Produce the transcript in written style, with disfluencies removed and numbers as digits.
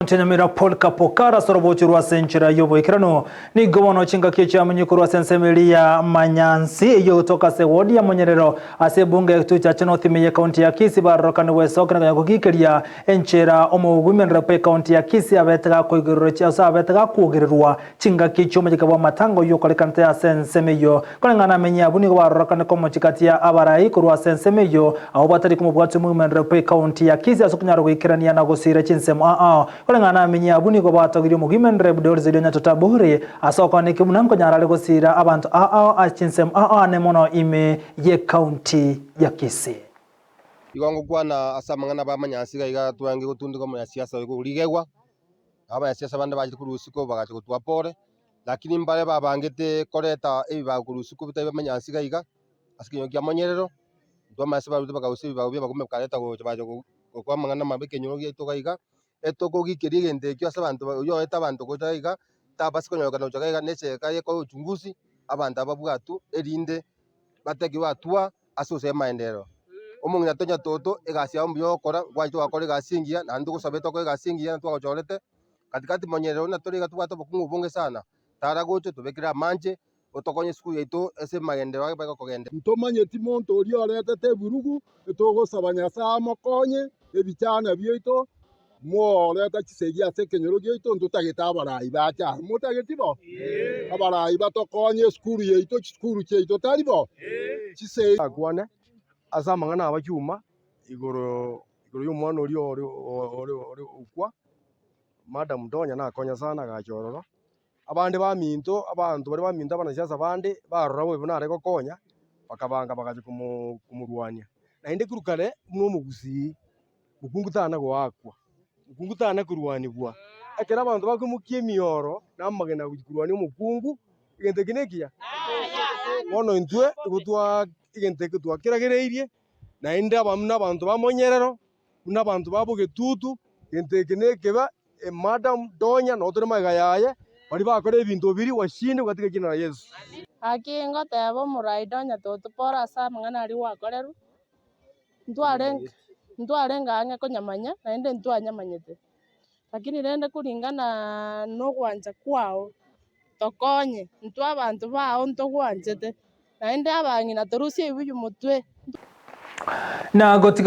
Nyamira Paul Kapokara ase orobochi rwa ase enchera y'oboikeranu. Nigo bono chingaki echiamenywe korwa ase ensemo eria ya Manyansi eyio egotoka ase ewodi ya Monyerero ase ebunge ya Kitutu Chache North ime y'ekaunti ya Kisii barorokane gwesokia na konya kogikeria enchera omogwimendo bw'ekaunti ya Kisii abete gakoigererwa ase abete gakuogererwa Chingaki chi'omochika bw'amatanga oyio okorekanete ase ensemo eyio. Koreng'ana namenye abwo nigo barorokane komochika tia abarai korwa ase ensemo eyio, abwo batari komobwatia omogima bw'ekaunti ya Kisii ase okonyara goikerania na gosiira chinsemo ao. Koreng'ana namenye abwo nigo batogirie omogima Doris Odionyato Tabori ase okoaneki buna nkonyara are gosiira abanto ao ase chinsemo ao ane mono ime y'ekaunti ya Kisii. Igo ngokwana ase amang'ana b'amanyansi iga iga twange gotundeka omonyaasiasa oyo korigegwa. Abanyasiasa bande bachete korwa isiko bagacha gotwa pore, lakini mbare babangete koreta ebibago korwa isiko bitari bamenye iga iga, ase ekenyoro kia monyerero, intwe abanyasiasa barwete bakarusia ebibago bia abagome bakareta gocha bacha gokora amang'ana amabe ekenyoro giaito iga iga, etokogiikeria egento ekio ase abanto oyio oete abanto gocha iga iga, tabasa konyorekana gocha iga iga na eserikari ekore uchunguzi, abanto aba babwatwe erinde batekiwe hatua ase gose amaenderero. Omong'ina tonya toto, egasi yao mbuya ogokora, ngwanchete ogakora egasi engiya, naende togosabete okore egasi engiya na twagochorete, katikati monyerero buna tore iga tobwate obokong'u obonge sana, tara gocha otobekere amanche, otokonye esukuru yaito ase amagenderero aye bagokogenderera. Ntomanyeti monto oria oretete eburugu, etogosaba Nyasae amokonye, ebichana biaito, Moreta chisegi ase ekenyoro giaito, ntotagete abarai bache aa. Motageti bo? Abarai batokonye esukuru yaito, chisukuru chiaito, tari bo? Chisegi. Akwane ase amang'ana abachuma igoro igoro y'omwana oria ore ore ore okwa, Madam Donya nakonya sana agacha ororo, abande baminto abanto baria baminto abanasiasa bande barora bobe buna are gokonya, bakabanga bagacha komo komorwania. Naende korwa kare buna omogusii. Mokungu tana goakwa, mokungu tana korwanigwa. Ekero abanto bakoimokia emioro na amagena gochia korwania omokungu, egento eke nekiya? Bono intwe igo twaa egento eke twakeragereirie, naende aba buna abanto ba monyerero, buna abanto ba bogetutu, egento eke nekebe, emadam donya nabo tore magega yaye, baria bakora ebinto biria washinde katika jina la Yesu. Gaki ngoteba omorai donya totopore ase amang'ana aria gwakorerwa, Ntwarenge ntwarenge ang'e konyamanya, naende ntwanyamanyete, lakini rende kuringana na ogwancha kwao, tokonye, intwe abanto bao ntogwanchete, naende abang'ina torusie ebibuyu motwe. Na gotigana.